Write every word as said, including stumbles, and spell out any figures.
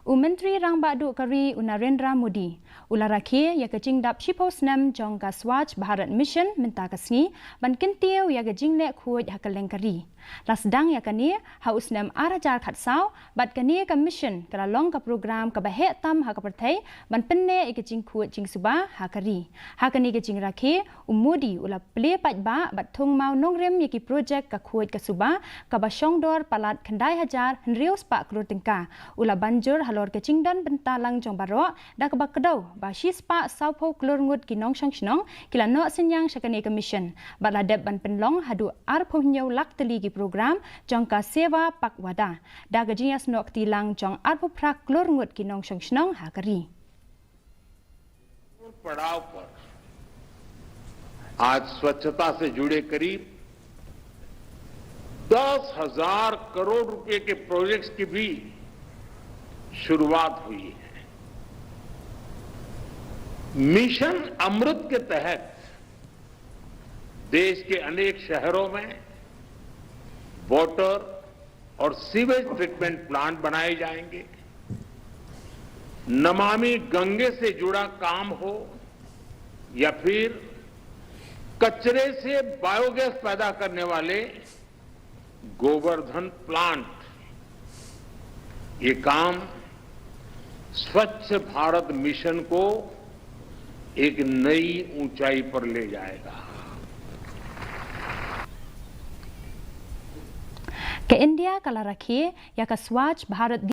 U Myntri Rangbah Duh ka ri u Narendra Modi u la rakhe ïa ka jingdap shiphew snem jong ka Swachh Bharat Mission mynta ka sngi ban kyntiew ïa ka jingleh khuid ha kylleng ka ri. La sdang ïa kane ha u snem ar hajar khatsaw bad kane ka mission ka la long ka program kaba heh tam ha ka pyrthei ban pynneh ïa ka jingkhuid jingsuba ha ka ri. Ha kane ka jingrakhe, u Modi u la plie paidbah bad thung maw nongrim ïa ki projek ka khuid ka suba kaba shongdor palat khyndai hajar hynriew spah klur tyngka. U la ban jur halor ka jingdon bynta lang jong baroh da kaba kdew ba shispah sawphew klur ngut ki nongshong shnong ki la noh synñiang sha kane ka mission bad la dep ban pynlong haduh arphew hynñiew lak tylli ki program jong ka Seva Pakhwada da ka jingïasnoh kti lang jong arphew phra klur ngut ki nongshong shnong ha ka ri. पड़ाव पर आज स्वच्छता से जुड़े करीब दस हजार करोड़ रुपए के प्रोजेक्ट्स की भी शुरुआत हुई है। मिशन अमृत के तहत देश के अनेक शहरों में वाटर और सीवेज ट्रीटमेंट प्लांट बनाए जाएंगे। नमामि गंगे से जुड़ा काम हो या फिर कचरे से बायोगैस पैदा करने वाले गोवर्धन प्लांट, ये काम स्वच्छ भारत मिशन को एक नई ऊंचाई पर ले जाएगा। Ka India ka la rakhe ïa ka Swachh Bharat